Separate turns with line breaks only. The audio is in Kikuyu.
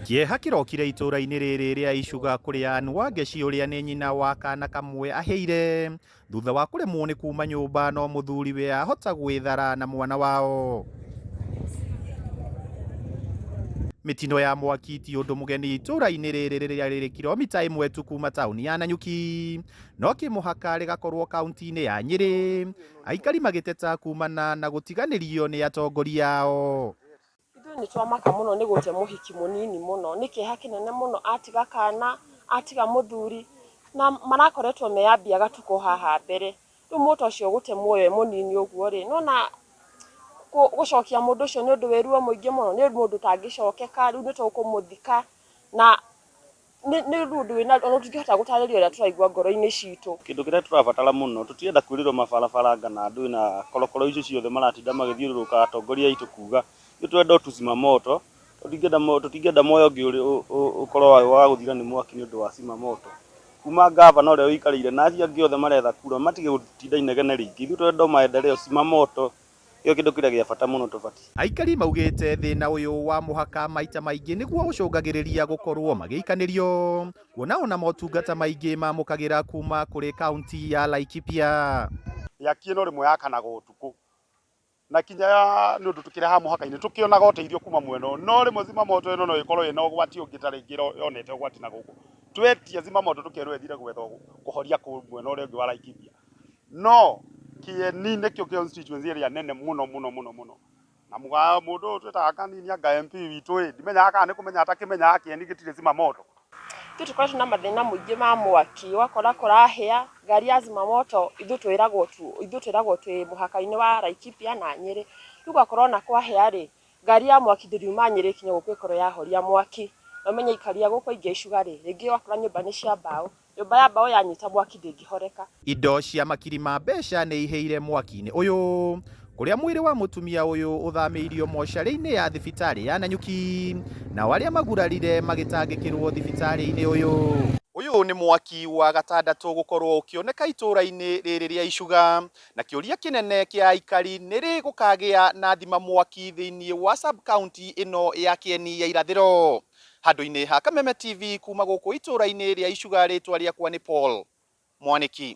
Kĩeha kĩrokire itũũra-inĩ rĩrĩ rĩa Icuga kũrĩa Ann Wangeci ũrĩa nĩ nyina wa kana kamwe ahĩire thutha wa kũremwo nĩ kuma nyũmba no mũthuriwe ahota gwĩthara na mwana wao. Mĩtino ya mwaki ti ũndũ mũgeni itũũra-inĩ rĩrĩ rĩrĩa rĩrĩ kilomita ĩmwe tu kuma taũni ya Nanyuki no kĩmũhaka rĩgakorwo kaunti-inĩ ya Nyĩrĩ, aikari magĩteta kumana na gũtiganĩrio nĩ atongoria ao.
Ithuĩ nĩ twamaka mũno nĩ gũte mũhiki mũnini mũno, nĩ kĩeha kĩnene mũno atiga kana, atiga mũthuri, na marakoretwo meyambia gatukũ haha mbere. Rĩu mũndũ ta ũcio gũte muoyo e mũnini ũguo rĩ, nĩ wona gũcokia mũndũ ũcio nĩ ũndũ wĩ ruo mũingĩ mũno, nĩ mũndũ ũtangĩcokeka, rĩu nĩ tũkũmũthika na Nĩ nĩ ũndũ wĩna ona tũtingĩhota gũtarĩria ũrĩa tũraigua ngoro-inĩ citũ.
Kĩndũ kĩrĩa tũrabatara mũno, tũtirenda kwĩrĩrwo mabarabara anga na ndũĩ na korokoro icio ciothe maratinda magĩthiũrũrũka atongoria aitũ kuga, ithuĩ tũrenda o tuzimamoto, tũtingĩenda muoyo ũngĩ ũkorwo wĩ wa gũthira nĩ mwaki nĩ ũndũ wa zimamoto. Kuma ngavana ũrĩa ũikarĩire na acio angĩ othe maretha kura matige gũtinda inegene rĩingĩ, ithuĩ tũrenda o maendeleo, zimamoto. Nĩkĩo kĩndũ kĩrĩa gĩa bata mũno tũbatiĩ.
Aikari maugĩte thĩna ũyũ wa mũhaka maita maingĩ nĩguo ũcũngagĩrĩria gũkorwo magĩikanĩrio, kuona ona motungata maingĩ mamũkagĩra kuma kũrĩ kaunti ya Laikipia.
Mĩaki ĩno rĩmwe yakanaga ũtukũ na kinya nĩ ũndũ tũkĩrĩ haha mũhaka-inĩ tũkĩonaga ũteithio kuma mwena ũyũ, no rĩmwe zimamoto ĩno no ĩkorwo ĩna ũgwati ũngĩ ta rĩngĩ yonete ũgwati na gũkũ. Twetia zimamoto tũkerwo ĩthire gwetha kũhoria kũu mwena ũrĩa ũngĩ wa Laikipia. No Kĩeni nĩkĩo constituency ĩrĩa nene mũno mũno mũno mũno. Na mũndũ ũyũ twĩtaga Kanini anga MP witũ ĩ, ndimenyaga kana nĩ kũmenya atakĩmenyaga Kĩeni gĩtirĩ zimamoto.
Ithuĩ tũkoretwo na mathĩna mũingĩ ma mwaki, ũgakora kũrahĩa, ngari ya zimamoto ithuĩ twĩragwo ithuĩ twĩragwo twĩ mũhaka-inĩ wa Laikipia na Nyĩrĩ. Rĩu ũgakora ona kwahĩa rĩ, ngari ya mwaki ndĩriuma Nyĩrĩ ĩkinye gũkũ ĩkorwo yahoria mwaki. Na ũmenye aikari a gũkũ aingĩ a Icuga rĩ, rĩngĩ ũgakora nyũmba nĩ cia mbaũ, Nyũmba ya mbaũ yanyita mwaki ndĩngĩhoreka.
Indo cia makiri ma mbeca nĩ ihĩire mwaki-inĩ ũyũ, kũrĩa mwĩrĩ wa mũtumia ũyũ ũthamĩirio mocarĩ-inĩ ya thibitarĩ ya Nanyuki, nao arĩa magurarire magĩtangĩkĩrwo thibitarĩ-inĩ ũyũ. Ũyũ nĩ mwaki wa gatandatũ gũkorwo ũkĩoneka itũũra-inĩ rĩrĩ rĩa Icuga, na kĩũria kĩnene kĩa aikari nĩ rĩ gũkagĩa na thima mwaki thĩinĩ wa sub county ĩno ya Kĩeni ya Irathĩro. Handũ-inĩ ha Kameme TV kuma gũkũ itũũra-inĩ rĩa Icuga rĩtwa rĩakwa nĩ Paul Mwanĩki.